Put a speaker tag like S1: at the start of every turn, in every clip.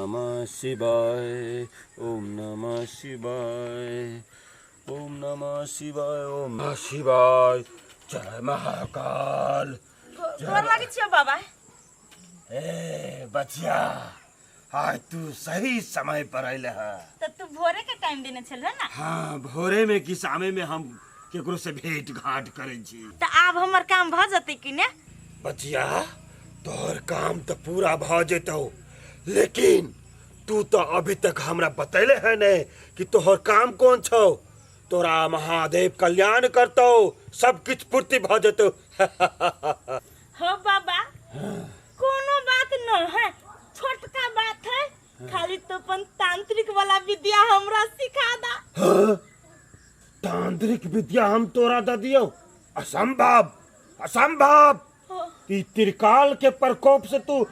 S1: नमः शिवाय, ओम नमः शिवाय, ओम नमः शिवाय, ओम नमः शिवाय। जय महाकाल।
S2: गोर लागै छियौ बाबा।
S1: ए बचिया, आज तू सही समय पर अइले है।
S2: तऽ तू भोरे के टाइम देने छल ना?
S1: हाँ, भोरे में कि शामे में हम केकरो से भेंट घाट करै छी।
S2: तऽ आब हमर काम भऽ जेतै कि ने?
S1: बचिया, तोहर काम तऽ पूरा भऽ जेतौ, लेकिन तू तऽ अभी तक हमरा बतैले है नहीं कि तोहर काम कौन छौ। तोरा महादेव कल्याण करतौ, सब किछु पूर्ति भऽ जेतौ।
S2: हो बाबा, कोनो बात न है, छोटका बात है, खाली तो अपन तांत्रिक वाला विद्या हमरा सिखा दा।
S1: हाँ? तांत्रिक विद्या हम तोरा दे दियौ? असंभव, असंभव।
S2: हो।
S1: ई त्रिकाल के प्रकोप से तू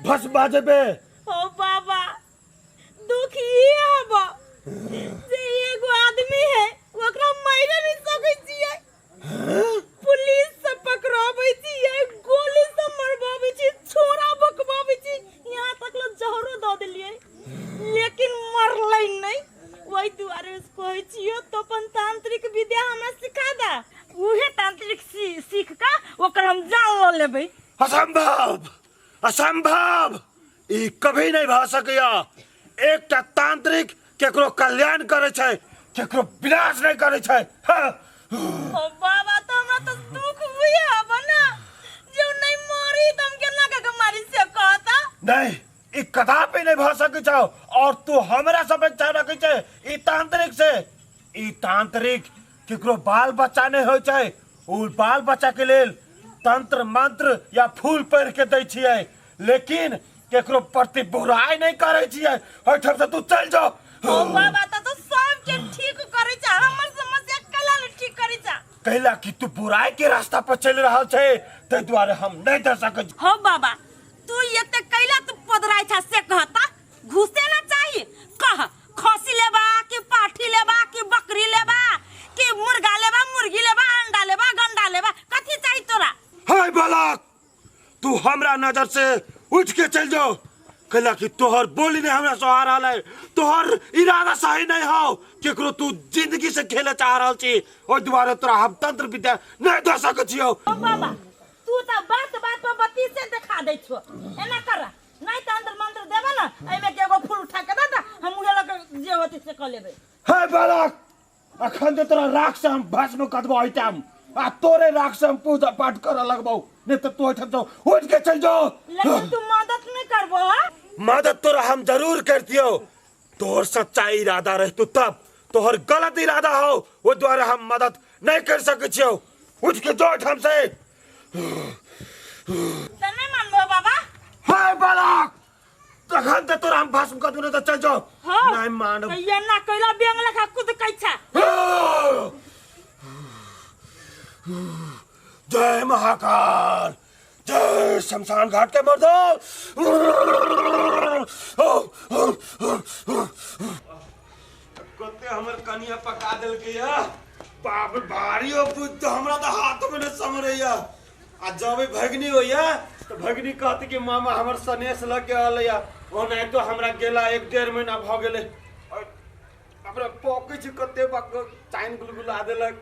S1: भस्म जेबे।
S2: हो बाबा, दुख ई हबो जे एगो आदमी है, ओकरा मारे नहीं सकै छियै। पुलिस से पकड़ाबै छियै, गोली से मरबाबै छियै, छोरा बकबाबै छियै, यहाँ तक ले जहरो दऽ देलियै, लेकिन मरलै नहि। ओहि दुआरे कहै छियै तो अपन तांत्रिक विद्या हमरा सिखा दे, उहे तांत्रिक सीख कऽ ओकर हम जान लऽ लेबै।
S1: असंभव, असंभव, ई कभी नहीं भऽ सकैया। एकटा तांत्रिक केकरो कल्याण करै छै, केकरो विनाश नहीं करै छै। हाँ।
S2: ओ बाबा, तो हमरा तो दुख हुई हब ना जे उ नहीं मरी त हम केना के मारी से कहता।
S1: नहीं, ई कदापि नहीं भऽ सकै छौ। और तू हमरा से अपेक्षा रखै छै ई तांत्रिक से? ई तांत्रिक केकरो बाल बच्चा नहीं होइ छै, उ बाल बच्चा के लेल तंत्र मंत्र या फूल पढ़ के दै छियै, लेकिन केकरो प्रति बुराई नहीं करै छियै। एहिठाम से तू चल जाओ।
S2: ओ बाबा, त तो सब के ठीक करै छ, हमर समस्या कला ने ठीक करै छ?
S1: कैला कि तू बुराई के रास्ता पर चलि रहल छै, ताहि दुआरे हम नहीं दे सकै छी।
S2: हो बाबा, तू एते कैला तू पदराइ छ से कहता? घुसे ना चाही। कह, खसी लेबा कि पाठी लेबा कि बकरी लेबा कि मुर्गा लेबा, मुर्गी लेबा, अंडा लेबा, गंडा लेबा, कथी चाही तोरा?
S1: हे बालक, तू हमरा नजर से उठ के चल जाओ, कैला कि तोहर बोली नहीं हमरा सोहा रहल है, तोहर इरादा सही नहीं हो, केकरो तू जिंदगी से खेले चाह रहल छी, ओहि दुआरे तोरा हम तंत्र विद्या नहीं दे सकै छियौ।
S2: ओ बाबा, तू तऽ बात बात पर बत्तीसे देखा दै छो। एना कर, नहीं तंत्र मंत्र देबे ना, एहिमे के एगो फूल उठा के दे दे, हम उहे लऽ के जे होतै से कऽ लेबै।
S1: हे बालक, अखन जे तोरा राख से हम भस्म कऽ देबौ एहिठाम, आ तोरे राख से हम पूजा पाठ करऽ लगबौ, नहीं तऽ तू एहिठाम से उठ के चल जो।
S2: लेकिन तू मदद नहीं करबो? हाँ,
S1: मदद तोरा हम जरूर करतियौ, तोहर सच्चा इरादा रहतौ तब। तोहर गलत इरादा हो, ओहि दुआरे हम मदद नहीं कर सकै छियौ। उठ के जो एहिठाम से।
S2: तऽ नहीं मानबो बाबा?
S1: हे बालक, तखन तऽ तोरा हम भस्म कऽ देबौ, तऽ चल जो।
S2: हाँ।
S1: नहीं मानब।
S2: तऽ एना कैला बेंग लेखा कुद कै छा।
S1: जय महाकाल, जय शमशान घाट के मर्दो। कते हमर कनिया पका देलकै या बाप भारी हो बुद्ध, हमरा तऽ हाथ में नहि समरैया। आ जब भगनी होइया तऽ भगनी कहती कि मामा हमर सनेस लऽ के अलैया। ओनाहितो हमरा गेला 1-1.5 महीना भऽ गेलै, और हमरा पकै छै कते चाइन गुलगुला देलक।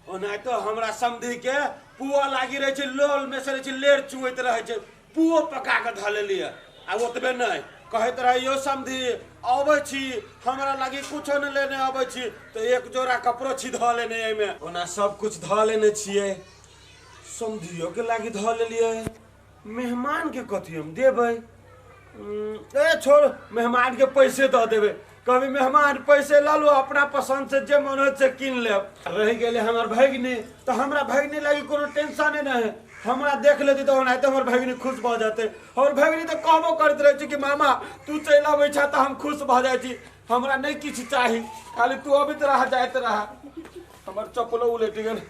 S1: ओनाहितो हमरा समधी के पुआ लागि रहै छै, लोल में से रहै छै, लेर चुएत रहै छै, पुओ पका के धऽ लेलियै। आ ओतबे नहि, कहैत रहै यौ समधी अबै छी, हमरा लागि कुछो नहि लेने अबै छी, तऽ एक जोड़ा कपड़ो छी धऽ लेने एहिमे। ओना सब कुछ धऽ लेने छियै, समधियो के लागि धऽ लेलियै, मेहमान के कथी हम देबै? ए छोड़, मेहमान के पैसे दऽ देबै। कभी मेहमान पैसे लऽ लू, अपना पसंद से जे मन होत से कीन लेब। रहि गेलै हमर भगिनी, तऽ हमरा भगिनी लागि कोनो टेंशने नहि है। हमरा देख लेती तऽ ओनाहिते हमर भगिनी खुश भऽ जेतै। हमर भगिनी तऽ कहबो करैत रहै छै कि मामा तू चलि अबै छह तऽ हम खुश भऽ जाइ छी, हमरा नहि किछु चाही, खाली तू अबैत रह जाइत रह। हमर चप्पलो उलटि गेल।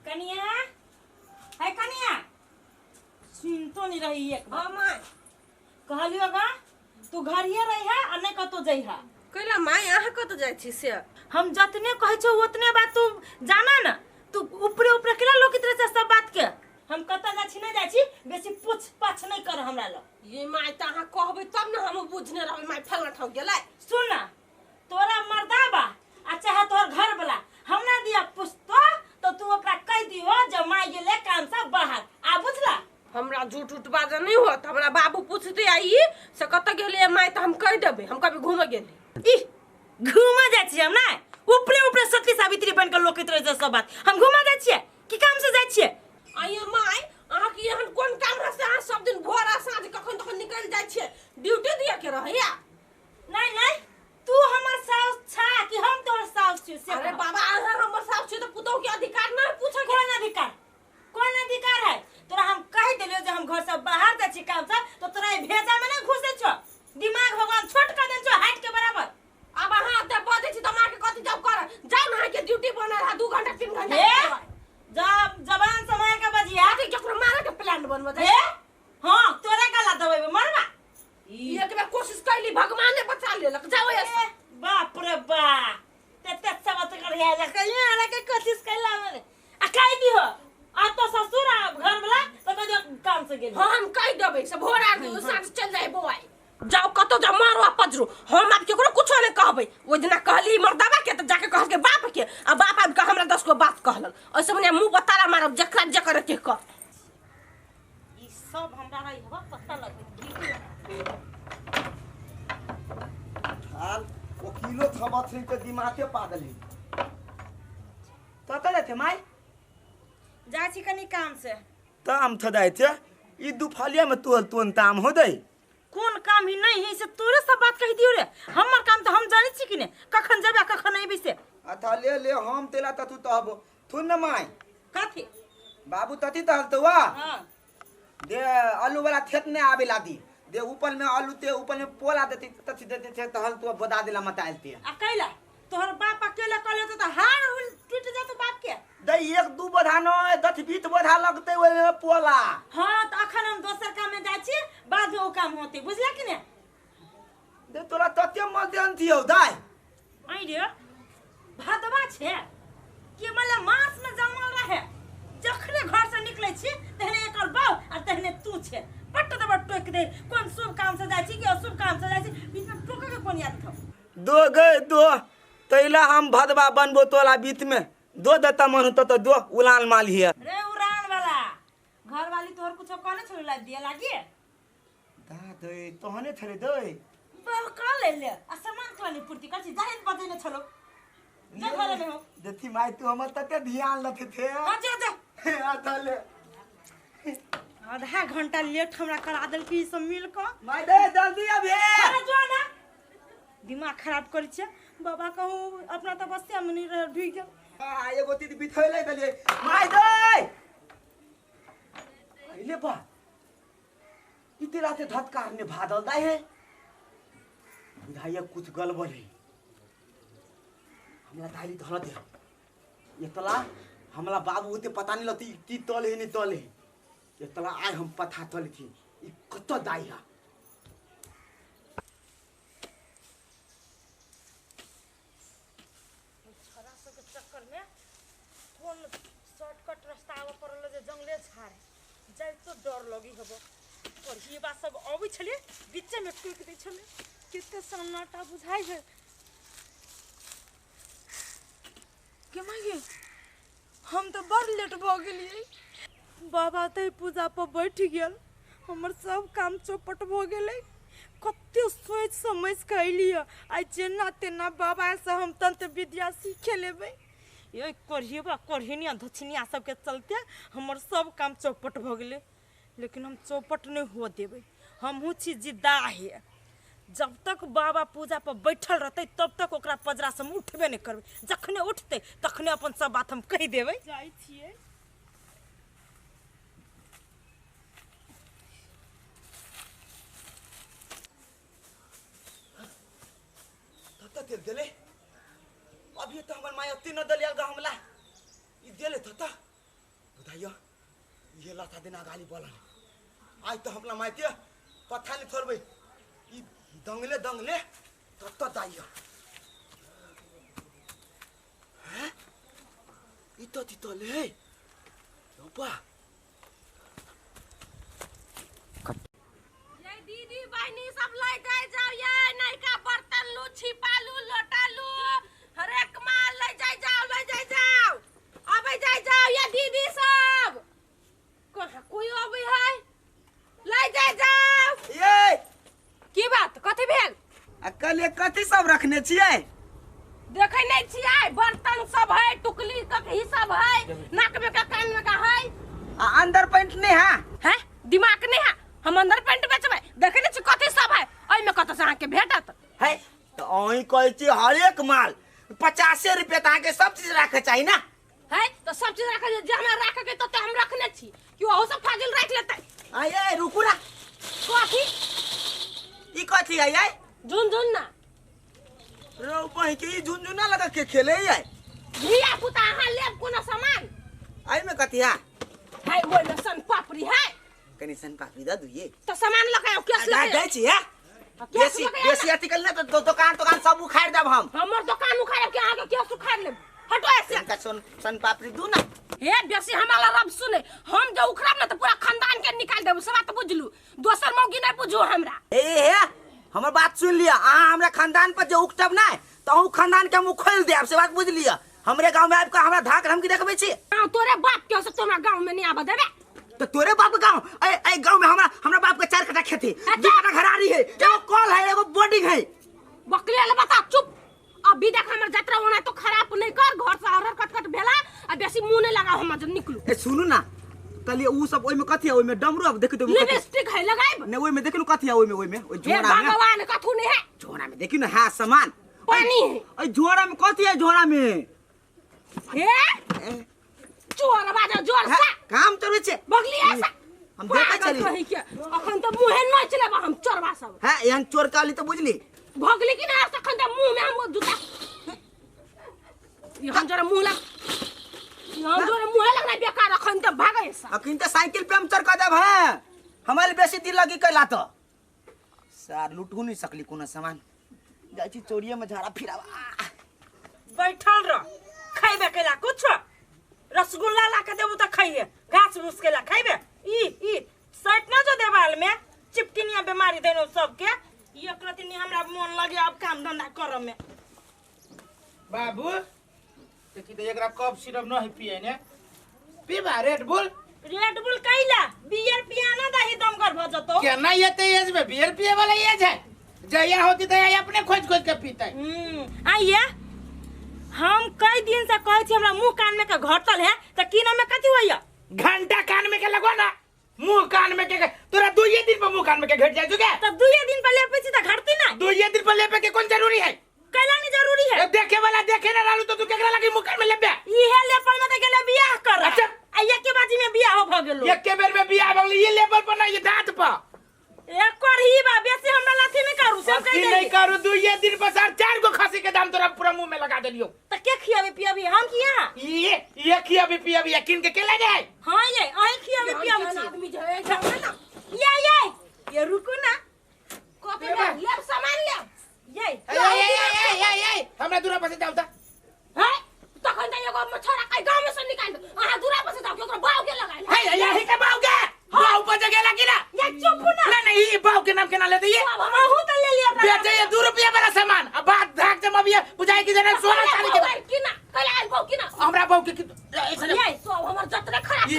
S2: कनिया, है कनिया, सुनतो नहीं रही एक बार।
S3: हाँ माय।
S2: कहलियो गा, तू घरिये रही है आ नहीं कतो जाइ है।
S3: कैला माय, अहाँ कतऽ जाइ छी से?
S2: हम जतने कहै छौ ओतने बात तू जाना ना, तू ऊपरे ऊपरे केना लोकित रहै छै सब बात के। हम कतऽ जाइ छी नहि जाइ छी बेसी पूछ पाछ नहि कर हमरा लग।
S3: ये my त अहाँ कहबै तब न हम बुझने रहबै my फलाना ठाउँ गेलै।
S2: सुन ना, तोरा मर्दाबा आ चाहे तोहर घर वाला हमरा दिया पूछतो तो तू ओकरा कह दियो जे my गेलै काम से बाहर। आ बुझला?
S3: हमरा झूठ उठ बाजऽ नहि होत। हमरा बाबू पूछते आई से कतऽ गेलै माय तऽ हम कहि देबै हम कभी घूमऽ गेली।
S2: ई घूमऽ जाइ छियै हम नहि, ऊपरे ऊपरे सती सावित्री बनि कऽ लोकैत रहै छै सब बात। हम घूमऽ जाइ छियै कि काम से जाइ छियै?
S3: आइए my अहाँके एहन कोन काम रहै से अहाँ सब दिन भोर आ साँझ कखन तखन निकलि जाइ छियै? ड्यूटी दिअ के रहैया?
S2: नहीं नहीं, तू हमर साउस छा कि हम तोहर साउस छियौ से?
S3: अरे बाबा अहाँ हमर साउस छियै तऽ पुतोहु के अधिकार नहि पूछऽ के?
S2: कोन अधिकार, कोन अधिकार है तोरा? हम कहि देलियौ जे हम घर से बाहर जाइ छी काम से, तो तोरा ई भेजा में नहीं घुसै छौ। दिमाग भगवान छोट कर देन छौ हाइट के बराबर।
S3: अब अहाँ एते बजै छी तऽ माँ के कथी जाउ कर जाउ न, अहाँके ड्यूटी बनल है 2 घंटा 3 घंटा।
S2: हे जब जबान संभाल के बजिया।
S3: अथी केकरो मारे के प्लान बनबऽ जाइ?
S2: हे हाँ, तोरे गला दबेबै मरबा।
S3: ई एक बेर कोशिश कैली भगवाने बचा लेलक। जाउ
S2: ए बाप रे बाप, तेते सब करिया लके के कोशिश कैला मने आ कहि दिहो आ तो ससुर आ घर वाला तो कह दियो काम से गेल।
S3: हाँ हम कहि देबै से भोर आ साँझ चलि जाइ बौआइ। जाउ कतौ जाउ मारो आ पजरू, हम आब केकरो कुछो नहि कहबै। ओहि दिना कहली मर्दाबा के तऽ जाके कहलकै बाप के, आ बाप आबि कऽ हमरा 10 गो बात कहलक। ओहिसँ बढ़िआँ मुँह पर ताला मारब जकरा जे करे के कर।
S2: ई सब हमरा रही हवा पता लग
S4: हाल वकीलो थबत है के दिमागे पागल है।
S5: कतऽ जाते माय?
S2: जाइ छी कनी काम से।
S5: ताम थ जाइ छे ई दुफलिया में तोहल तोन ताम हो दई।
S2: कोन काम ही नहीं है से तोरे सब बात कहि दियो रे। हमर काम तो हम जानै छी कि ने कखन जेबे कखन अइबे से।
S4: अथा ले ले हम तेला त तू तहबो थुन न my.
S2: कथी
S4: बाबू तथी तहल तो वा?
S2: हां
S4: दे आलू वाला खेत ने आबे ला दी दे ऊपर में आलू ते ऊपर में पोला देती तथी देते थे तहल तू बदा देला मताइल ते।
S2: आ कैला तोहर बाप अकेले कले तो हार टूट जात बाप के।
S4: दे 1-2 बोधा न 10-20 बोधा लगते ओइ में पोला।
S2: हां त अखन हम दोसर काम में जाइ छी बाद में ओ काम होते बुझला कि ने?
S4: दे तोरा तते मल देन थियौ दाइ।
S2: आई रे भदवा छे कि मतलब मास में जमल रहे जखने घर से निकले छी तहने एकर बाऊ आ तहने तू छे पट्ट दबा टोक दे। कोन शुभ काम से जाइ छी कि अशुभ काम से जाइ छी बीच में टोके के कोन याद थौ?
S5: दो गए दो तैला हम भदवा बनबो तोला बीत में दो देता मन तो तो दो उलान माल हिया।
S2: रे उड़ान वाला घर वाली तोहर कुछो कहने छलो ला दिया लागी
S4: दा दे तोहने थरे दे
S2: बहु का ले ले आ सामान क्लानी पूर्ति कर छी जाहिन बजेने छलो जा घर में हो।
S4: देखी माय तू हमर तते ध्यान लथे थे।
S2: हां जा जा
S4: आ तले
S2: आधा घंटा लेट हमरा करा देल की सब मिल क।
S4: My they जल्दी अबे।
S2: अरे जो ना दिमाग खराब करै छै बाबा कहूं अपना तपस्या में नहीं रह ढुक गेल।
S4: आ एगो तीत बिथैले देलिए my they अइले बा इते राते धतकार ने भादल दाइ है बुझाइया कुछ गड़बड़ है। हमरा दाली धर दे एतला हमरा बाबू होते पता नहीं लगती की तल है नहीं तल है एतला आइ हम पता तल थी ई कत दाइ है।
S2: छोरा सब के चक्कर में कोन शॉर्टकट रास्ता आवे पड़ल जे जंगले झाड़ जाय तो डर लगी हबो। और ये बात सब अबै छलिए बीचे में टूक दै छले कते सन्नाटा बुझाइ है के मागे। हम तो बड़ लेट भ गेलिए बाबा ते पूजा पर बैठ गेल हमर सब काम चौपट भ गेलै। कते सोच समझ के अइलियै आ जेना तेना बाबा से हम तंत्र विद्या सीखे लेबै। ये कोढ़िया कोढ़िनिया धोछिनिया सबके चलते हमर सब काम चौपट भ गेलै। लेकिन हम चौपट नहीं हो देबै, हमहूँ छी जिद्दा है। जब तक बाबा पूजा पर बैठल रहतै तब तक ओकरा पजरा से हम उठबे नहीं करबै। जखने उठतै तखने अपन सब बात हम कहि देबै। जाइ छियै
S4: तत तेल देले अभी तो हमर my अत्ते न दलिया गा हमला ई देले तत बुझाइया ये लाथा देना गाली बोला आज तो हमला my के पथा नहीं थोड़बै ई दंगले दंगले तत दाइया हैं ई तो ती तले रोपा
S3: सब ले जाय जाओ ये नयका बर्तन लू छिपा लू लोटा लू हरेक माल ले जाय जाओ ले जाय जाओ अबे जाय जाओ ये दीदी सब कहाँ कोई अबे है ले जाय जाओ।
S5: ये
S3: की बात कथी भेल?
S5: आ कल कथी सब रखने छियै?
S3: देखै नहीं छियै बर्तन सब है टुकली ककही सब है नाक में का कान में का है
S5: आ अंदर पैंट नहीं है?
S3: है दिमाग नहीं है हम अंदर पैंट बेचबै देखै नहीं छी कथी सब है एहिमे कतऽ से अहाँके भेटत
S5: है तो अहीं कहै छी हरेक माल 50 रुपया तऽ अहाँके सब चीज राखऽ चाही ना।
S3: है तो सब चीज राखै जे हमरा राखऽ के तो हम रखने छी कि ओहो सब फाजिल राखि लेतै।
S5: आ ये रुकू ना
S3: कथी
S5: ई कथी है ये?
S3: झुनझुन ना
S5: रो कहीं के ई झुनझुना लगा के खेले है
S3: धिया पुता अहाँ लेब कोनो सामान
S5: एहिमे कथी है?
S3: है ओहिमे सन पापड़ी है
S5: कनी सन पापड़ी दऽ दिए
S3: तो सामान लऽ के कैश लऽ
S5: दै छी है बेसी बेसी अथी कल ना तो दुकान दुकान सब उखाड़ देब हम।
S3: हमर दुकान उखाड़ब के अहाँके कैश उखाड़ लेब हटो ऐसे।
S5: इनका सन पापड़ी दू ना।
S3: हे बेसी हमारा रब सुने हम जो उखड़ब ना तो पूरा खानदान के निकाल देब सब बात बुझलू दोसर मौगी नहीं बुझू हमरा।
S5: ए हे हमर बात सुन लिया अहाँ हमरा खानदान पर जे उकटब ना तो अहूँ खानदान के हम उखोल देब से बात बुझ लिया। हमरे गांव में आबि के हमरा धाक धमकी देखबै छी?
S3: हाँ तोरे बाप के से तोरा गांव में नहीं आबऽ देबे।
S5: तो तोरे बाप गांव ए ए गांव में हमरा हमरा बाप के 4 कट्ठा खेती 2 कट्ठा घरारी है एगो कल है एगो बोर्डिंग है।
S3: बकले ले बता चुप अभी देख हमर जतरा होना तो खराब नहीं कर घर से हरर कटकट भेला आ बेसी मुंह नहीं लगाओ हम जब निकलू।
S5: ए सुनू ना कहलिए उ सब ओइ में कथी है ओइ में डमरू अब देखि तो
S3: लिपस्टिक है लगाइब
S5: नहीं ओइ में देखिनु कथी है ओइ में ओइ में ओइ झोरा में
S3: भगवान कथू नहीं है
S5: झोरा में देखिनु है सामान
S3: पानी है
S5: ओइ झोरा में कथी है झोरा में
S3: हे चोर बाजा जोर से
S5: काम चोरबै छै
S3: बगली ऐसा
S5: हम देखै छली
S3: कहि के अखन त मुंहे न चलेब हम चोरबा सब
S5: हां एहन चोर काली त बुझली
S3: भगली कि ना अखन त मुंह में हम जूता ई हम जरा मुंह लग हम जरा मुंह लगना बेकार अखन त भागै सा
S5: अखन त साइकिल पंचर क देब है हमारे बेसी दिल लगी कैला त सार लूटू नहीं सकली कोनो सामान जाइ छी चोरिये में झाड़ा फिरावा
S2: बैठल रह खैबे कैला कुछ रसगुल्ला ला के देबू त खैहे घास भूस केला खैबे ई ई सट न जो देवाल में चिपकिनिया बीमारी देनो सबके ई एकरति नहीं हमरा मन लगे अब काम धंधा करम में।
S6: बाबू देखी त एकरा कप सिरप न है पिए ने पीबा रेड बुल
S2: रेड बुल कैला बियर पियाना दही दम कर भ जतो
S6: केना एते एज में बियर पिए वाला एज है जया होती त अपने खोज खोज के पीते।
S2: आइए हम कई दिन से कहै छी हमरा मुंह कान में के घटल है त की नाम में कथी होइया?
S6: घंटा कान में के लगो ना मुंह कान में के तोरा दुइये दिन पर मुंह कान में के घट जाय जुगे
S2: त दुइये दिन पर लेपै छी त घटती ना
S6: दुइये दिन पर लेपे के कोन जरूरी है?
S2: कैला नहीं जरूरी है
S6: देखे वाला देखे ना लालू तो तू केकरा लगी मुंह कान में लेबे
S2: इहे लेपल में त गेले बियाह कर।
S6: अच्छा
S2: आ एके बाजी में बियाह हो भ गेलो
S6: एके बेर में बियाह भ गेलो ये लेबल पर ना ये दांत पर
S2: एक और ही बा बेसी हमरा लाथी नहीं करू सब कह
S6: नहीं
S2: देली
S6: करू दुइये दिन पर सर 4 गो खसी के दाम तोरा पूरा मुंह में लगा देलियो
S2: त के खियाबे पियाबे हम किया
S6: ये खियाबे पियाबे किन के के ले जाए।
S2: हां ये अहीं खियाबे पियाबे छी
S3: आदमी जे है जाओ ना
S2: ये ये ये रुकू ना
S3: कथी में लेब सामान लेब
S2: ये
S6: ए ए ए ए ए हमरा दूरा पर से जाऊ त
S3: है तखन त एगो मछोरा के गांव में से निकाल दे अहाँ दूरा पर से जाओ केकरो बाऊ के लगाइल
S6: हे यही के बाऊ के बाऊ पर जगह लगी ना
S2: ये चुप ना
S6: ना नहीं ये बाऊ के नाम के ना लेते ये
S2: अहू त ले लिया
S6: बेचे ये 2 रुपया वाला सामान अब बात धाक जमा भी बुझाई की जना सोना चांदी के
S3: की ना कल आइल बाऊ की ना
S6: हमरा बाऊ के
S3: ये सब हमर जतरा खराब
S6: ये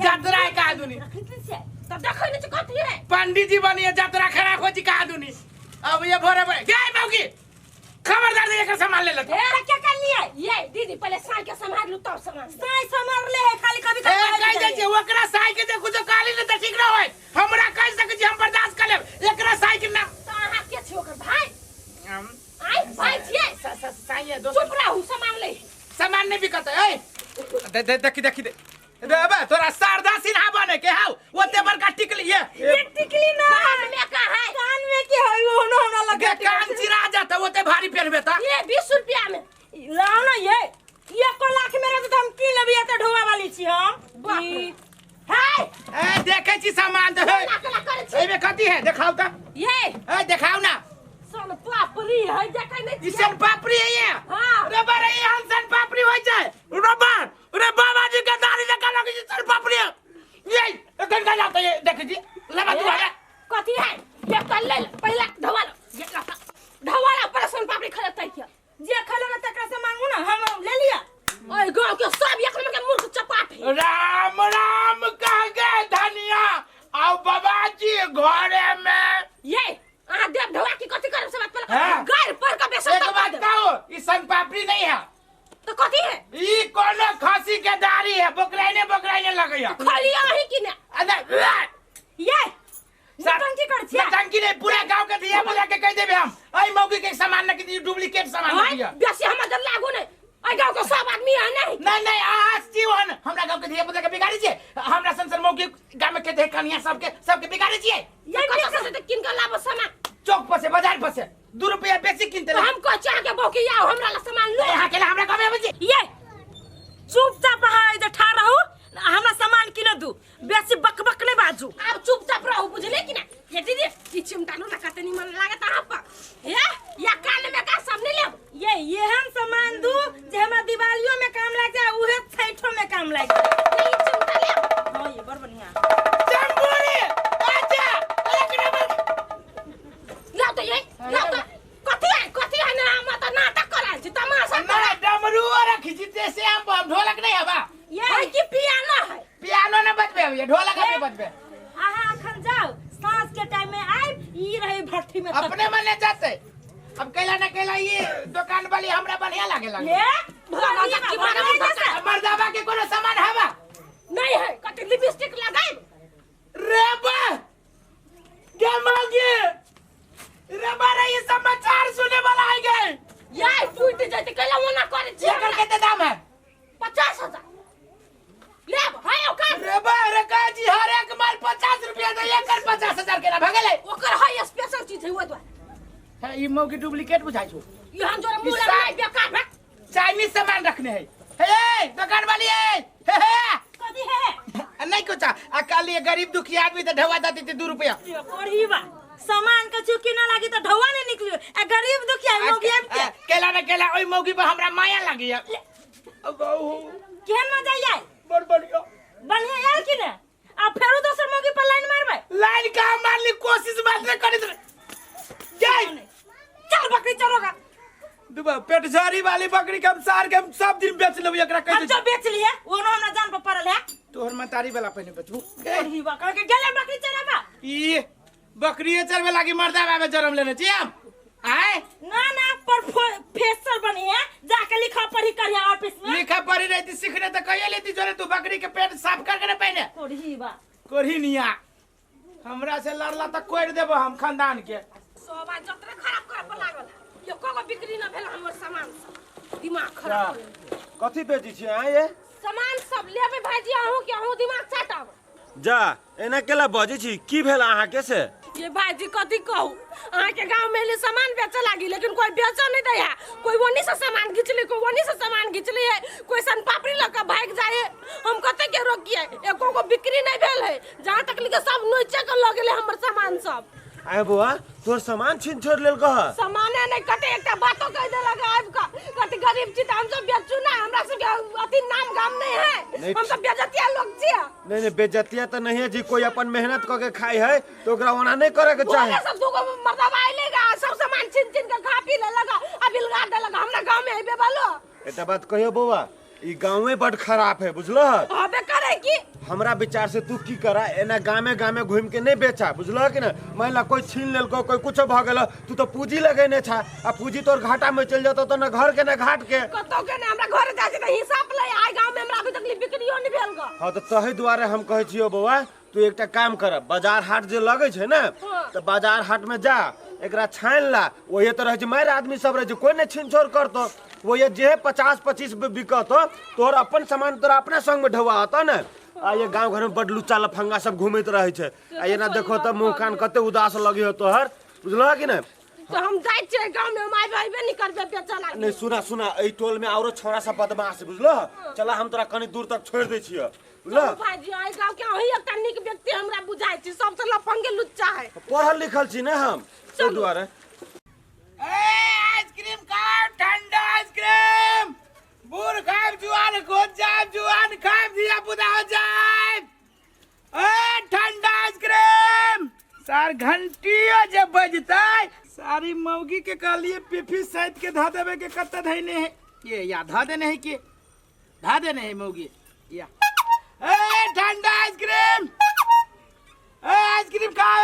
S6: जतरा है का आदमी
S3: तब देखै नै छी कथी है
S6: पंडित जी बनिए जतरा खराब हो जी का आदमी अब ये भोरे भोरे गए बाऊ की खबरदार दे एकर सामान ले लेते
S2: ए क्या कर लिया
S3: ये दीदी पहले साई के संभाल लू तब सामान
S2: साई संभाल ले है खाली कभी
S6: ए कह दे जे ओकरा साई के जे कुछ काली ने त ठीक न होय हमरा कह सके छी हम बर्दाश्त कर लेब एकरा साई के ना
S3: त अहाँ के छी ओकर भाई आई भाई छियै
S6: साई है दोस्त
S3: चुप रहू सामान ले
S6: सामान नहीं बिकत ए दे दे देखी देखी दे रे बे तोरा शारदा सिन्हा बने के हाउ ओते बड़का टिकली ये
S2: ये टिकली ना
S3: कान में का है
S2: कान में के है वो न हमरा लगे
S6: के कान चिरा जाता ओते भारी पेरबे त
S3: ये 20 रुपया में
S2: लाओ ना ये 1 लाख में रहत हम की लेबै त ढोआ वाली छी हम
S3: बाप रे हाय
S6: ए देखै छी सामान त है
S3: केना केना करै छी
S6: एमे कथी है देखाउ त
S3: ये
S6: ए देखाउ ना
S3: सन पापड़ी है देखै नै
S6: ई सन पापड़ी है ये
S3: हां
S6: रे बरे ई हम सन पापड़ी होय छै रबर रे बाबा जी के दाढ़ी जका लगे छै सन पापड़ी ये एखन का जाता ये देखै छी लगा तू
S3: कथी है ये कल ले पहला
S6: छी घरे में।
S3: ये अहाँ देव ढवा की कथी करब से बात पहले
S6: हाँ।
S3: गायर पर का बेसन
S6: एक बात कहो, ई सन पापड़ी नहीं है।
S3: तो कथी है?
S6: ई कोनो खसी के दाढ़ी है, बोकराइने बोकराइने लगैया।
S3: खाली अहीं की ने।
S6: अरे
S2: ये नौटंकी कर छियै।
S6: नौटंकी नहीं, पूरा गांव के धिया पुता के कह देबे हम। एई मौगी के सामान न की डुप्लीकेट सामान
S3: हाय,
S6: दिया।
S3: बेसी हमर जल लागू नहीं। एई गांव के सब आदमी है नहीं।
S6: नहीं नहीं, आज जीवन हमरा गांव के धिया पुता के बिगाड़ी छियै। हमरा संसर मौगी गांव में के देख कनिया सबके सबके बिगाड़ी छियै।
S3: ये कत से त किन के लाबो सामान?
S6: चौक पर से, बाजार पर से 2 रुपया बेसी किनते।
S3: तो हम कह चाह के बौकी आओ हमरा ला सामान लो।
S6: यहाँ के ला हमरा कमे आबै छै।
S2: ये चुपचाप अहाँ एजे ठाढ़ रहू, हमरा सामान किन दू, बेसी बकबक नहीं बाजू।
S3: आब चुपचाप रहू, बुझले कि ना? ये दीदी ई चिमटा लो ना कते निमन लागत अहाँ पर। हे या कान में का सब नहीं लेब।
S2: ये एहन सामान दू जे हमरा दिवालियो में काम लाग जाए, उहे छठो में काम लाग जाए।
S3: ई चिमटा लेब।
S2: हां ये बड़ बढ़िया।
S6: चंबूरी अच्छा एक नंबर।
S3: लाओ तो ये लाओ तो कथी है ना हम तो नाटक कराल छी, तमाशा
S6: ना डमरू रखी छी ते से हम ढोलक नहीं हवा।
S2: ये
S3: है कि पियानो है?
S6: पियानो न बजबे, ये ढोलक अभी बजबे।
S2: अहाँ अखन जाओ, साँझ के टाइम में आइब, ई रही भट्ठी में
S6: अपने मने जाते। अब कैला न कैला ये दुकान वाली हमरा बढ़िया लागे लागे।
S2: ले
S3: भगवान की मारा
S6: मर्दाबा के कोनो सामान हवा
S3: नहीं है। कते लिपस्टिक लगाइब
S6: रे बा गे मौगी रे बा रे, ये समाचार सुने वाला आ गए।
S3: ये टूट जाते कैला ओना करे छी।
S6: एकर कते दाम है?
S3: 50,000 लेब है ओकर।
S6: रे बा रे का जी हर एक माल 50 रुपया दे, एकर 50,000 केना भगले?
S3: ओकर है स्पेशल चीज है ओइ दुआरे।
S6: है ई मौगी डुप्लीकेट बुझाइ छौ।
S3: ई हम जोरे मुंह लगाइ बेकार भे
S6: चाइनीज सामान रखने है। हे दुकान वाली है, हे हे
S2: कथी है?
S6: नहीं कुछ आ काली गरीब दुखी आदमी त ढवा दाती थी 2 रुपया।
S2: ओही बा सामान के चुकी ना लागी त ढवा नहीं निकलियो। आ गरीब दुखी मौगी आबि के
S6: केला न केला ओइ मौगी पर हमरा माया लागी। अब
S2: केहन मजा आयल?
S6: बड़ बढ़िया
S2: बढ़िया आयल कि ने? आ फेरो दोसर मौगी पर लाइन मारबै?
S6: लाइन का मारली कोशिश मात्र करी जाय।
S2: चल बकरी चरोगा
S6: दुबा पेट झारी वाली बकरी के हम सार के हम सब दिन बेच लेबै एकरा कह
S2: हम जो बेच लिए ओनो हमरा जान पर पड़ल है।
S6: तोहर मतारी वाला पहिने बेचबू।
S2: ओही बा कह के गेले बकरी चराबा।
S6: ई बकरीए चरबे लागी मर्दा बाबे जन्म लेने छी हम। आय
S2: ना ना पर फेसर बनी है, जाके लिखा पढ़ी करिया ऑफिस में।
S6: लिखा पढ़ी रहती सीखने त कहिए लेती जोरे तू बकरी के पेट साफ करके ने पहिने।
S2: कोढ़ी बा
S6: कोढ़ी निया हमरा से लड़ला त कोड़ देबो हम खानदान के।
S3: सोबा जतरे खराब करे पर लागल ये कोगो बिक्री न भेल हमर सामान सब। दिमाग खराब।
S1: कथी बेची छी अहाँ? ये
S3: सामान सब लेबे भाईजी अहूँ के अहूँ दिमाग चाटब।
S1: जा एना केला बजै छी, की भेल अहाँ के से?
S3: ये भाईजी कथी कहू, अहाँ के गांव में ले सामान बेचे लागी लेकिन कोई बेचे नहीं दे है। कोई वनी से सामान घिचले, कोई वनी से सामान घिचले है, कोई सन पापड़ी लग के भाग जाए। हम कते के रोकिए, एको गो बिक्री नहीं भेल है। जहाँ तक लिखे सब नोचे के लग गेले हमर सामान सब।
S1: आय बुआ तोर सामान छीन छोड़ लेल कह?
S3: सामाने नहीं कते एकटा बातो कह देलक आबि के कते गरीब छी त हम सब बेचू ना, हमरा सब के अथी नाम गाम नहीं है, हम सब बेजतिया लोग छियै।
S1: नहीं नहीं बेजतिया त नहीं है जी, कोई अपन मेहनत क के खाई है तो ओकरा ओना नहीं करे के चाही।
S3: सब दूगो मर्दबा आइलेगा सब सामान छीन छीन के खा पी लेलक आ बिलगा देलक। हमरा गांव में आबे वालो।
S1: एकटा बात कहियो बौआ, ई गांवे बड़ खराब है बुझलो?
S3: हबे करे की
S1: हमरा विचार से तू की करा, एना गामे गामे घूम के नहीं बेचा बुझलो कि ना? मान ला कोई छीन लेलको, कोई कुछ भ गेल, तू तो पूंजी लगेने छा आ पूंजी तोर घाटा में चल जतो त ना घर के ना घाट के।
S3: कतो के ना हमरा घर जाय छै त हिसाब ले आइ गांव में हमरा अभी तक बिक्रियो नहीं भेल ग।
S1: हां त तही दुआरे हम कहै छियो बौआ, तू एकटा काम कर, बाजार हाट जे लगै छै ना त बाजार हाट में जा, एकरा छानि ला, ओहे त रहै छै मारि आदमी सब रहै छै, कोई नहीं छीन छोड़ करतो, वो जे 50-25 बिकतो तोहर अपन सामान तोरा अपना संग में ढौआ आता ना। आ ये गांव घर में बड़ लुच्चा लफंगा सब घूमैत रहै छै आ एना देखो त मुंह कान कते उदास लगी हो तोहर बुझलह कि ना?
S3: तो हम जाइ छियै गांव में, हम आबि आबे नहीं करबे बेचऽ लागी।
S1: नहीं सुना सुना, एहि टोल में औरो छोरा सब बदमाश बुझलह, चला हम तोरा कनी दूर तक छोड़ दै छियै बुझलह?
S3: भाईजी एहि गांव के अहीं एकटा नीक व्यक्ति हमरा बुझाइ छी, सबसे लफंगे लुच्चा है।
S1: पढ़ल लिखल छी ने हम ताहि दुआरे।
S6: ए आइसक्रीम खाओ, ठंडा आइसक्रीम, बूढ़ खाएब जुआन गोद जाएब, जुआन खाएब धिया पुता हो जाएब। ए ठंडा आइसक्रीम सार घंटियो जे बजतै सारी मौगी के कहलिए पीफी सैत के धा देबे के कत्ते धैने है ये या धा देने है के धा देने है मौगी या। ए ठंडा आइसक्रीम, ए आइसक्रीम खाओ,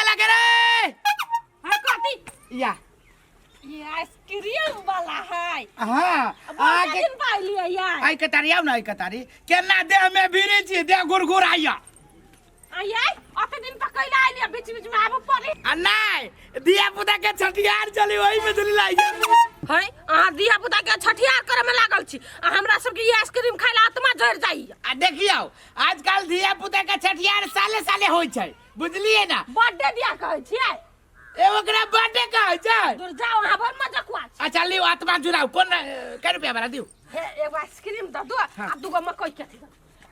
S6: देला के रे
S3: हाँ कथी
S6: या
S3: ये आइसक्रीम वाला है
S6: हाँ
S3: आगे
S6: आगे
S3: दिन पाइलिए यार
S6: आई कतारी आउ ना आई कतारी केना देह में भिरी छी देह गुरगुर आइया
S3: आई आई अते दिन पकैला आइलिए बीच बीच में आबो पड़े
S6: आ नहीं धिया पुता के छठियार चली वही में चली लाई
S3: है अहाँ धिया पुता के छठियार करे में लागल छी आ हमरा सबके ई आइसक्रीम खाइ ला आत्मा जरि जाइए
S6: आ देखियौ आजकल धिया पुता के छठियार साले साले होइ छै बुझलिए ना
S3: बर्थडे दिया कहै छियै
S6: ए ओकरा बर्थडे कहै छै
S3: दूर जाओ अहाँ भर मजकुआ छी
S6: अच्छा लियौ आत्मा जुड़ाउ कोन कै रुपया वाला दियौ
S3: हे एगो आइसक्रीम दऽ दो आ दूगो मकई के अथी दऽ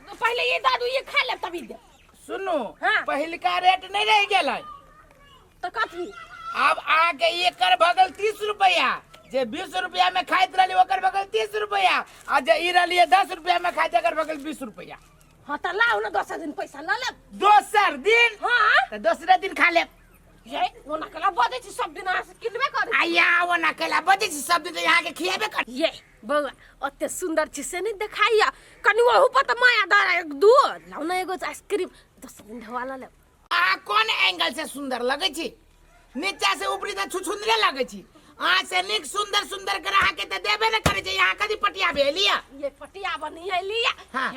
S3: दो। पहिले ई दऽ दू ई खा लेब तभी दे
S6: सुनू
S3: हाँ।
S6: पहिलका रेट नहीं रह गेलै
S3: तऽ कथी
S6: आब अहाँके एकर भऽ गेल 30 रुपया जे 20 रुपया में खाइत रहली ओकर भऽ गेल 30 रुपया आ जे ई रहलियै 10 रुपया में खाइत एकर भऽ गेल 20 रुपया
S3: हाँ तऽ लाउ ने दोसर दिन पैसा लऽ लेब
S6: दोसर दिन
S3: हाँ
S6: तऽ दोसरे दिन खा लेब
S3: ये ओना कला बजै छी सब दिन अहाँ से किनबे करै
S6: आया ओना कैला बजै छी सब दिन तऽ अहाँके खियाबे कर
S3: ये बौआ ओते सुंदर छी से नहीं देखाइया कनि ओहू पर तऽ माया दर एक दू लाउ ने एगो आइसक्रीम दोसर दिन ढवा लऽ लेब
S6: अहाँ कोन एंगल से सुंदर लगै छी नीचा से ऊपरी तऽ छुछुंदरे लगै छी अहाँ से नीक सुंदर सुंदर ग्राहक के तऽ देबे ने करै छै यहाँ कदी पटिया भेलिया
S3: ये पटिया बनी लिया
S6: हाँ।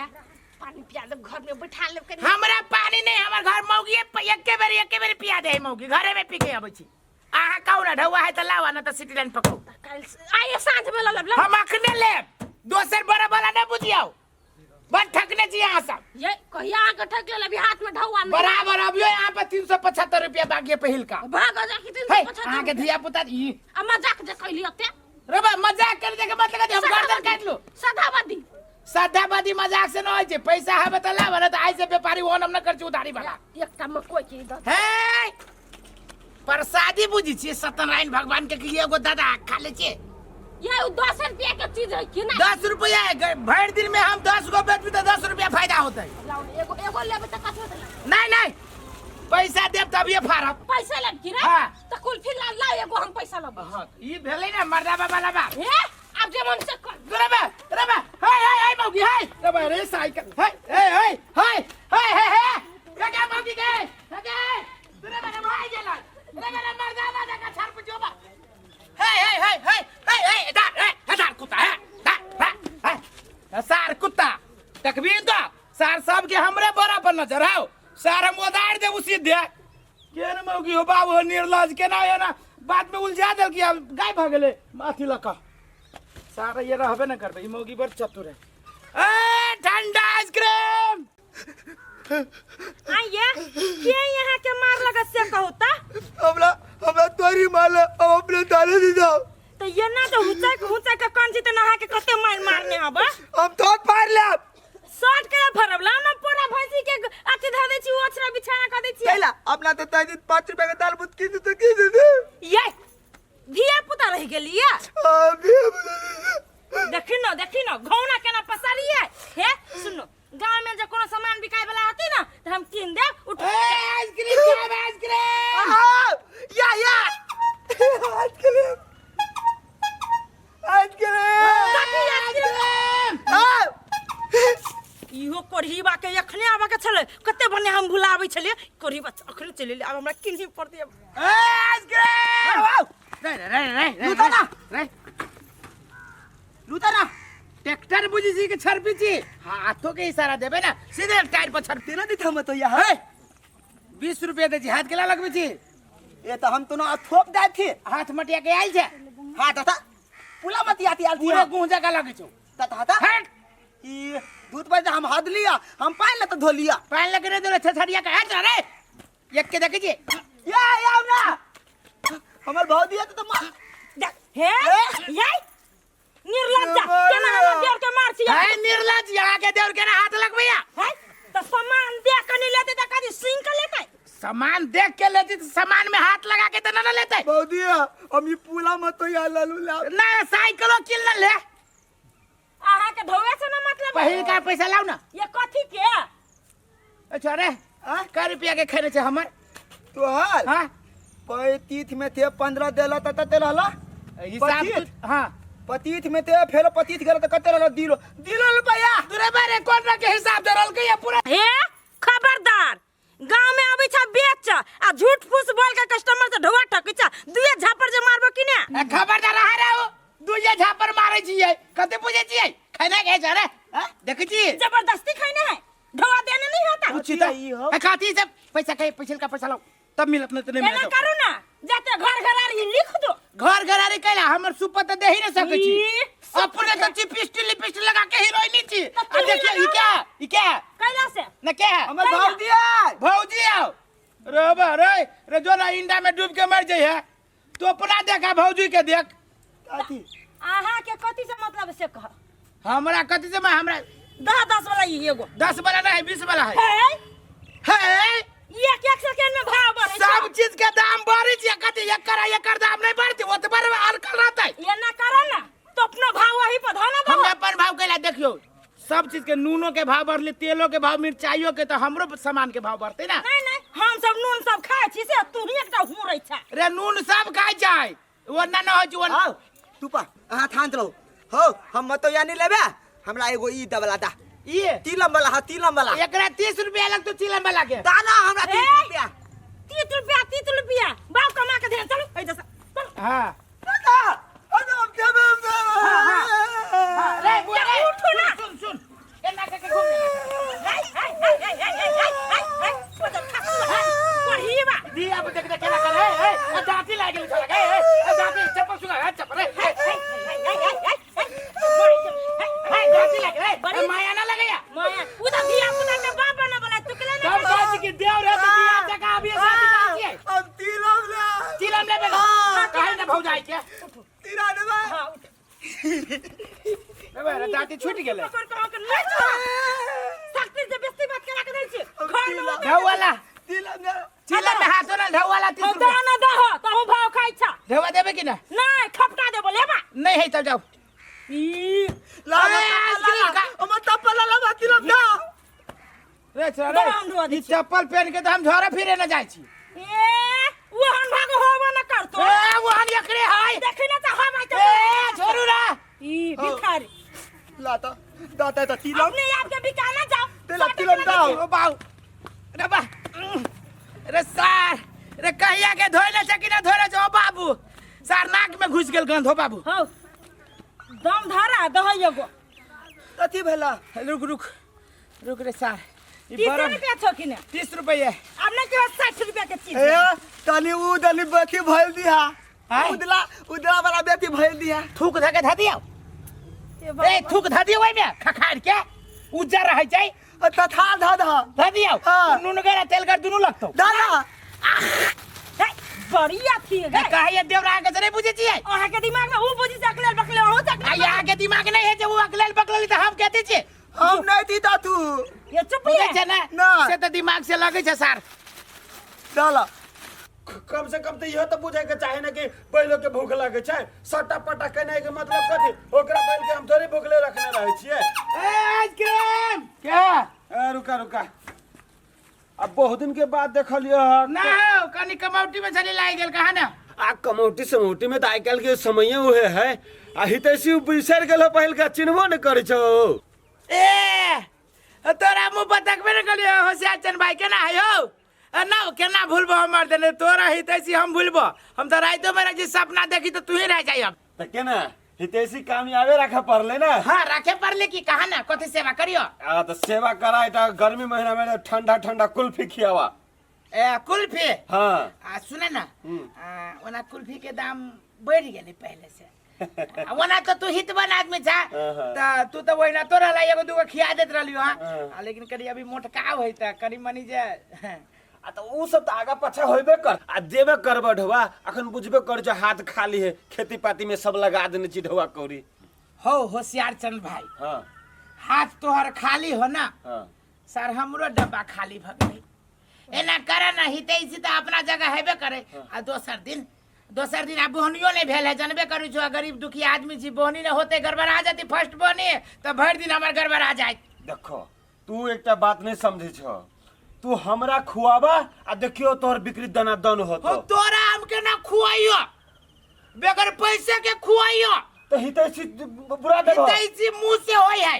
S3: पानी पिया देब घर में बैठा लेब कनि
S6: हमरा पानी नहीं हमर घर मौगी एके बेर एके बेर पिया दे मौगी घरे में पी के अबै छी अहाँ कहू ना ढौआ है तऽ लावा ना तऽ सिटी लाइन पकड़ू
S3: काल्हि आइए साँझ में लऽ लेब ला
S6: हम अखने लेब दोसर बड़ा वाला नहीं बुझियौ बड़ ठकने छी अहाँ सब
S3: ये कहिया अहाँके ठकि लेल अभी हाथ में ढौआ नहीं
S6: बराबर अभियो यहाँ पर 375 रुपया बाकी है पहिल का
S3: भाग जा कि तीन
S6: हे
S3: सौ पचहत्तर
S6: अहाँ के धिया पुता ई
S3: आ मजाक जे कैली ओते
S6: रे बा मजाक कर दे के मतलब हम गर्दन काट लो
S3: सदाबदी
S6: सदाबादी मजाक से न होइ छै पैसा हबे तऽ लाब न तऽ आइ से व्यापारी ओहन हम न कर छी उधारी वाला
S3: एकटा मकई के दऽ
S6: हे प्रसादी बुझी छियै सत्यनारायण भगवान के कि एगो दादा खा ले छियै
S3: ये उ 10 रुपया के चीज है कि ना
S6: 10 रुपया है, भरि दिन में हम 10 गो बेचबी तऽ 10 रुपया फायदा होतै
S3: लाउ ने, एगो एगो लेबै तऽ कथी होतै
S6: नहीं नहीं पैसा देब तभिए फाड़ब
S3: पैसा लेब कि रे
S6: हाँ।
S3: तऽ कुल्फी ला ला एगो हम पैसा लेब
S6: हाँ ई भेलै ने मर्दा बाबा वाला बात
S3: हे आब जे मन से कर
S6: रे बा रे बा हाय हाय हाय मौगी हाय रे बा रे साइकिल हाय हे हाय हाय हाय हे हे के के मौगी के के के रे बा रे भाई गेल रे बा रे मर्दा बाबा का छाड़ पुजो बा हे हे हे हे हे हे दार हे हे दार कुत्ता हे दार हे हे सार कुत्ता तकबीर दो सार सब के हमरे बराबर नजर आओ सार हम उधार देबू सीधे केन मौगी हो बाबू हो निर्लज केना हो ना बात में उलझा देल कि आब गाय भऽ गेलै अथी लऽ कऽ सारा ये रहबे न करबै ई मौगी बड़ चतुर है ए ठंडा आइसक्रीम
S2: आइए के यहाँ के मार लगा से कहू ता
S4: हमरा हमरा तोरी मारले हम अपने ताले दी जाओ
S2: तो ये ना तो हुचक हुचक के कौन छी त नहा के कते मार मारने हब
S4: हम थोक फाड़ लेब
S2: शर्ट के फरब ला ना पोरा भैंसी के अथी धऽ दै छी ओछरा बिछाना कऽ दै छी
S4: कैला अपना तो ताई 5 रुपया के दाल बुत की दे की दे दे
S2: ये धिया पुता रह गेलिए
S4: अभी
S2: देखी न देखी न घौना केना पसारिए हे सुनो गांव में जे कोनो सामान बिकाय वाला होती ना तो हम कीन देब उठ
S6: ए आइसक्रीम खाब आइसक्रीम
S4: या या आइसक्रीम आइसक्रीम
S6: आइसक्रीम
S2: इहो कोढ़ीबा के एखने आबऽ के छलै कते बढ़िया हम भुलाबै छलियै कोढ़ीबा अखने चलि एलै आब हमरा किनही पड़तै
S6: ए आइसक्रीम रे रे रे रे रे
S5: लूटा ना।
S6: रे
S5: लूटा ना
S6: ट्रैक्टर बुझी छी कि छरपी छी हाथों के इशारा देबे ना सीधे टायर पर छरपी
S4: तेना दी हम तो यहाँ
S6: हे 20 रुपया दे छी हाथ केला लगबै छी
S4: ये तो हम तो ना थोप दाय थी
S6: हाथ मटिया के आयल छै
S4: हाँ तथा पुला मत आती आल थी
S6: पूरा गुह जगह लगै छौ
S4: तथा था
S6: हट
S4: ई दूध पर हम हद लिया हम पानी ला तो धो लिया
S6: पानि लगे रे देले छछड़िया के हट रे एक के देखै छी
S4: या या ना हमर भौजी है तो मार
S2: देख हे ये निर्लज्जा केना हमरा देर के मार छी
S6: है निर्लज यहाँ के देवर के ना हाथ लगबैया
S2: है त सामान देख के नहीं लेते त कदी सिंह के लेते
S6: सामान देख के लेती तो सामान में हाथ लगा के तो ना ना लेते
S4: भौजी हम ई पुला मत तो या ललू ला
S6: ना साइकिलो किन ना ले
S2: अहाँ के धोवे से ना मतलब
S6: पहिल का पैसा लाओ ना
S2: ये कथी के
S6: अच्छा रे कै रुपया के खेने छै हमर
S4: तो हाल
S6: हाँ
S4: 35 में थे 15 देला त त रहला
S6: हिसाब
S4: पच्चीस?
S6: हाँ
S4: पतीत में थे फेरो पतीत गेल त कते रहला दिलो दिलो रुपया
S6: दुरे बारे कोन रंग के हिसाब दे रहल के ये पूरा
S2: हे खबरदार गांव में आबै छ बेच आ झूठ फूस
S5: है ई हो
S6: ए, कथी से पैसा के पैसा का पैसा लाओ तब मिलत नहीं तो नहीं
S2: एना
S6: मिलत।
S2: करू ना जाते घर घर आर ई लिख दो।
S6: घर घर आरे कैला हमर सुपत त देही न सकै छी।
S2: ई,
S6: अपने तो चिपिस्टी लिपिस्टी लगा के हीरोइनी छी।
S2: तो तू
S6: आ देखिए
S2: ही
S6: ई क्या ई क्या
S2: कैला से
S6: न क्या है?
S5: हमर भौजी है।
S6: भौजी आओ रे बा रे रे जो ना इंडा में डूब के मर जाइ है तो अपना देखा भौजी के देख।
S5: अथी
S2: अहाँ के कथी से मतलब से कह?
S6: हमरा कथी से हमरा
S2: 10 10 वाला ई एगो।
S6: 10 वाला नहीं 20 वाला है।
S2: है
S6: है
S2: एक एक सेकंड में भाव बढ़े छै।
S6: सब चीज के दाम बढ़े छै, कथी एकर आ एकर दाम नहीं बढ़ते, वो तो बड़ अड़कल रहतै।
S2: ये ना करो ना तो अपना भाव वही पर धो ना दो।
S6: हम अपन भाव कैला देखियो, सब चीज के नूनो के भाव बढ़ले, तेलो के भाव, मिरचाइयो के, तो हमरो सामान के भाव बढ़ते ना।
S2: नहीं नहीं हम सब नून सब खाय छी से तू ही एकटा हुरै छै।
S6: रे नून सब खाय छै, वो ना ना होइ छै, वो
S5: आओ तू पा अहाँ थान रहो हो हम मतो यानी लेबे हमरा एगो ई दबला दा
S6: ई
S5: तिलम वाला। हां तिलम वाला
S6: एकरा 30 रुपया लगतो तिलम वाला के।
S5: दाना हमरा 30 रुपया।
S2: 30 रुपया 30 रुपया बाप कमा के दे। चलो ए जैसा चलो।
S6: हां
S5: दादा अरे हम देबे देबे।
S6: हां रे बुआ रे
S2: उठो ना।
S6: सुन सुन एना के घूम
S2: हाय हाय हाय हाय हाय हाय हाय हाय पदर खासु हाय पढ़ीबा
S6: दी अब देख देख केना कर ए ए दांती लाग गेल छला ए ए दांती चप्पल सुगा ए चप्पल रे
S2: हाय हाय हाय हाय हाय
S6: हाय दांती लाग रे माया ना लगैया
S2: माया उ त धिया पुता के बाप बना बोला तू केला ना
S6: तब सोच के देव रे तो दिया जका अभी शादी कर छियै।
S5: हम तिलम ले
S6: तिलम लेबे ना काहे ना भौजाई के
S5: तिरा देबे।
S2: हां उठ
S6: लेबे रे दांती छूट गेलै।
S2: पकड़ के के ले चलो सख्ती से बेस्ती बात करा के दै छी घर में
S6: ढौवाला
S5: तिलम ले
S6: तिलम में हाथो ना ढौवाला 30
S2: हम
S6: रुपया
S2: दाना दह तहु भाव खाइ छा।
S6: ढौवा देबे कि ना?
S2: नहीं खपटा देबो लेबा
S6: नहीं है तब जाओ।
S2: ई
S5: ला हमर चप्पल ला तिलम दा
S6: रे छोरा
S2: बड़ा हम धोआ
S6: रे
S2: दै
S6: ई
S2: छियै।
S6: चप्पल पहन के तो हम झोरा फिरे ना जाइ छी।
S2: ए ओहन भाग होबो न करतो।
S6: ए ओहन एकरे है
S2: देखि न त हम आइ
S6: ए छोड़ू ना
S2: ई भिखारी
S5: ला त दाता त तिलम
S2: अपने आप के बिकाना जाओ।
S5: तिलम तिलम दाओ
S6: ओ बाऊ रे बा रे सार रे कहिया के धोइले छै कि ना धोइले छै ओ बाबू सार नाक में घुस गेल गंध हो बाबू।
S2: हौ दम धरा दहै एगो
S5: कथी भेला?
S6: रुक रुक रुक रे सार ई
S2: 30
S6: बरफ
S2: रुपया छौ कि ने?
S6: 30 रुपया।
S2: अब नहीं केवल 60 रुपया के चीज।
S5: ए तनी उ दली बेथी भइल दिहा
S6: आय?
S5: उदला उदला वाला बेथी भइल दिहा
S6: थूक धके ध दियौ ए थूक ध दियौ ओइमे खखाड़ के उज्जर रहै छै
S5: तथा ध ध
S6: ध दियौ
S5: हाँ।
S6: नुनगर आ तेलगर दुनू लगतौ
S5: दादा
S2: हे, बड़ी अथी है गए।
S6: कहैया देवरा के नहीं बुझै छियै।
S2: अहाँ के दिमाग में ऊ बुझी सकले बकले हो सकले।
S6: आ यहाँ के दिमाग नहीं है जे वो अकलेल बकलेल त हम कहते छियै।
S5: हम नहीं थी ता तू
S2: ये चुप
S6: बुझै
S2: ले
S6: छै ने
S5: ना।
S6: से त दिमाग से लगै छै सार।
S5: चल
S1: कम से कम तो इहो तो बुझे के चाहे ना कि बैलो के भूख लगे छै। सटा पटा केनाइ के मतलब कथी? ओकरा बैल के हम थोड़े भूखले रखने रहै छियै।
S6: ए आइसक्रीम क्या?
S1: ए रुका रुका अब बहुत दिन के बाद देखलियै हन।
S6: ना हो कनी कमौटी में चली लाग गेल कहा ना।
S1: आ कमौटी समौटी में तो आइ काल्हि के समये उहे है आ हितैषी बिसरि गेल पहिल का चिन्हबो न करै छौ।
S6: ए तोरा मुँह पर तकबे न करियो होशियार चंद भाई केना है हो ना केना भूलबो हमर देने तोरा हितैषी हम भूलबो हम तो राइतो में रह सपना देखी तो तू ही रह जाइ हम।
S1: त केना हितैषी कामयाबे राखे पड़ले ना?
S6: हाँ राखे पड़ले की कहा ना कथी सेवा करियो?
S1: आ त सेवा कराय त गर्मी महीना में ठंडा ठंडा कुल्फी खियावा।
S6: ए कुल्फी?
S1: हाँ।
S6: आ सुने ना ओना कुल्फी के दाम बढ़ गेलै पहले से। ओना तो तू हितवन आदमी छा त तू तो ओहिना तोरा ला एगो दूगो खिया देत रहलियो। हां लेकिन कनी अभी मोटकाव है त कनी मनी जे
S1: आ त उ सब त आगा पाछा होइबे कर आ देबे करब ढोआ अखन बुझबे कर जो हाथ खाली है खेती पाती में सब लगा देने छी ढोआ कौड़ी।
S6: हो होशियार चंद भाई।
S1: हां
S6: हाथ तोहर खाली हो ना।
S1: हां
S6: सर हमरो डब्बा खाली भ गेलै। एना कर ना हितैषी त अपना जगह हेबे करे। आ दोसर दिन आ बोहनियो नहीं भेल है जानबे करू छो गरीब दुखी आदमी छी बोहनी न होते गड़बड़ा जाती फर्स्ट बोहनी त भरि दिन हमर गड़बड़ा जाए।
S1: देखो तू एकटा बात नहीं समझे छो तू हमरा खुआबा आ देखियो तोहर बिक्री दना दन होतो।
S6: हो तोरा हमके ना खुआइयो बगैर पैसे के खुआइयो
S1: त हितैषी बुरा देबो।
S6: हितैषी मुंह से होय है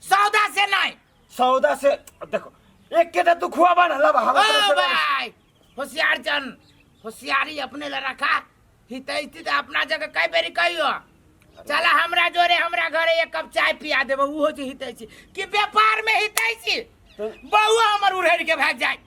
S6: सौदा से नहीं।
S1: सौदा से देखो एक के तू खुआबा ना लब हमरा
S6: ओ भाई होशियार जन होशियारी अपने ला रखा हितैषी त अपना जगह कई बेरी कहियो चला हमरा जोरे हमरा घरे एक कप चाय पिया देबो उहो छै हितैषी कि व्यापार में हितैषी। बहुआ हमर उड़ेर के भाग जाए।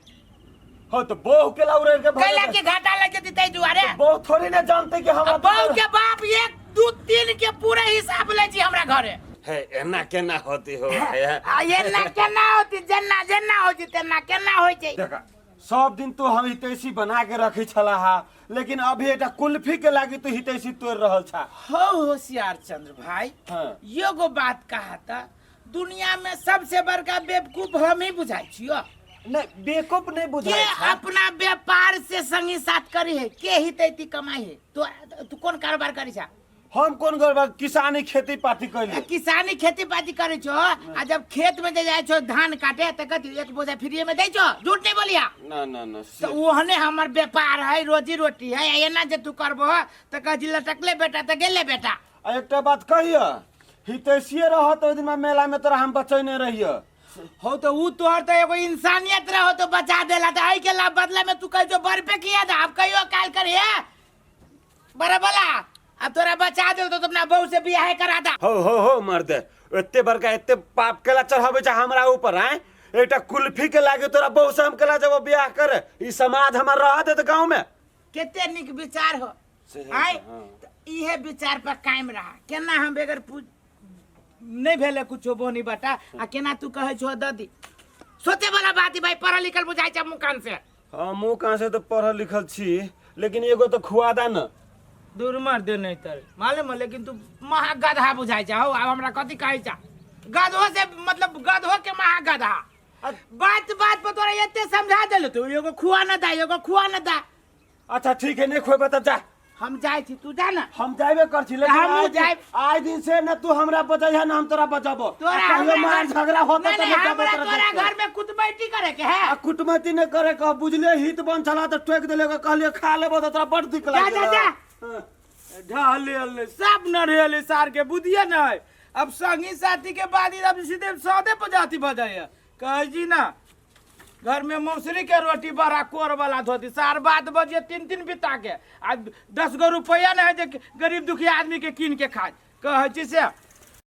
S1: हो तो बहू के ला उड़ेर के भाग
S6: कैला के घाटा लग जेती ताहि दुआरे।
S1: बहू थोड़ी ना जानते कि हमरा
S6: बहू के बाप 1 2 3 के पूरे हिसाब ले छी हमरा घरे।
S1: हे एना केना होती हो है?
S6: आ एना केना होती, जेना जेना होती तेना केना होइ छै।
S1: देखा सब दिन तो हम हितैषी बना के रखी छला हा, लेकिन अभी एकटा कुल्फी के लागी तू हितैषी तोड़ रहल छा।
S6: हो होशियार चंद्र भाई,
S1: हाँ।
S6: एगो बात कहा था, दुनिया में सबसे बड़का बेवकूफ हम ही बुझाई छियो।
S1: नहीं बेवकूफ नहीं बुझाई
S6: के
S1: छा।
S6: अपना व्यापार से संगी साथ करी है, के हितैती कमाई है। तो तू कौन कारोबार करी छा?
S1: हम कौन कारोबार, किसानी खेती पाती कैली।
S6: किसानी खेती पाती करे छो, आ जब खेत में जे जाय छो धान काटे त कथी एक बोझा फ्री में दै छो? झूठ नहीं बोलिया।
S1: ना ना ना,
S6: तो ओहने हमर व्यापार है, रोजी रोटी है। एना जे तू करबो त कह जी लटकले बेटा त गेले बेटा।
S1: आ एकटा बात कहिया, हितैषिए रह तो ओहि दिन मेला में तोरा हम बचैने रहिय।
S6: हो तो ऊ तोहर तो एगो इंसानियत रहो तो बचा देला, त एहि के ला बदला में तू कह जो बर्फे किया था, अब कहियो काल करिए बराबर। अब तोरा बचा दे तो अपना बहू से बियाह करा दा।
S1: हो हो हो मर्द, एते बड़का एते पाप केला चढ़ाबै छै हमरा ऊपर आय? एकटा कुल्फी के लागे तोरा बहू से हम केला जब बियाह करे, ई समाज हमर रह देत गांव में।
S6: केते निक विचार हो आय, त इहे विचार पर कायम रहा। केना हम बगैर नहीं भेले कुछो बोनी बटा, आ केना तू कहै छो ददी सोचे वाला बात ही भाई, पढ़ल लिखल बुझाइ छै मुँह कान से।
S1: हाँ मुँह कान से तो पढ़ल लिखल छी, लेकिन एगो तो खुआ दा न।
S6: दूर मर दे नहीं तर मालूम है, लेकिन तू महा गधा बुझाइ छै। हो आब हमरा कथी कहै छै गधो से, मतलब गधो के महा गधा। बात बात पर तोरा एते समझा देलो, तू एगो खुआ न दा, एगो खुआ न दा।
S1: अच्छा ठीक है, नहीं खोबे तब जा।
S6: हम जाइ छी, तू जा ना।
S1: हम जाबे कर छी, लेकिन
S6: हमहूँ जायब।
S1: आइ दिन से न तू हमरा बचैहा न हम तोरा बचबो।
S6: तोरा
S1: आ कहियो
S6: हमरा
S1: मार झगड़ा होता
S6: नहीं,
S1: त
S6: नहीं,
S1: जाबो
S6: हमरा
S1: तोरा
S6: तोरा
S1: देख के।
S6: घर में कुटमैती करे के है।
S1: आ कुटमैती नहीं करे के, बुझले हित बन छला त टोक देले के, कहलिए खा लेबो त तोरा बड़ दिक
S6: जा,
S1: लाग
S6: जा, जा।
S1: हाँ।
S7: ढहले सब नरेले सार के बुधिया नहीं। अब संगी साथी के बाद ही अब सीधे सौदे पर जाती बजाइए। कहे जी ना घर में मौसरी के रोटी बड़ा कोर वाला धोती सार बात बजिए 3-3 बिता के, आ 10 गो रुपया नहीं है जे गरीब दुखी आदमी के कीन के खाए। कहे छी से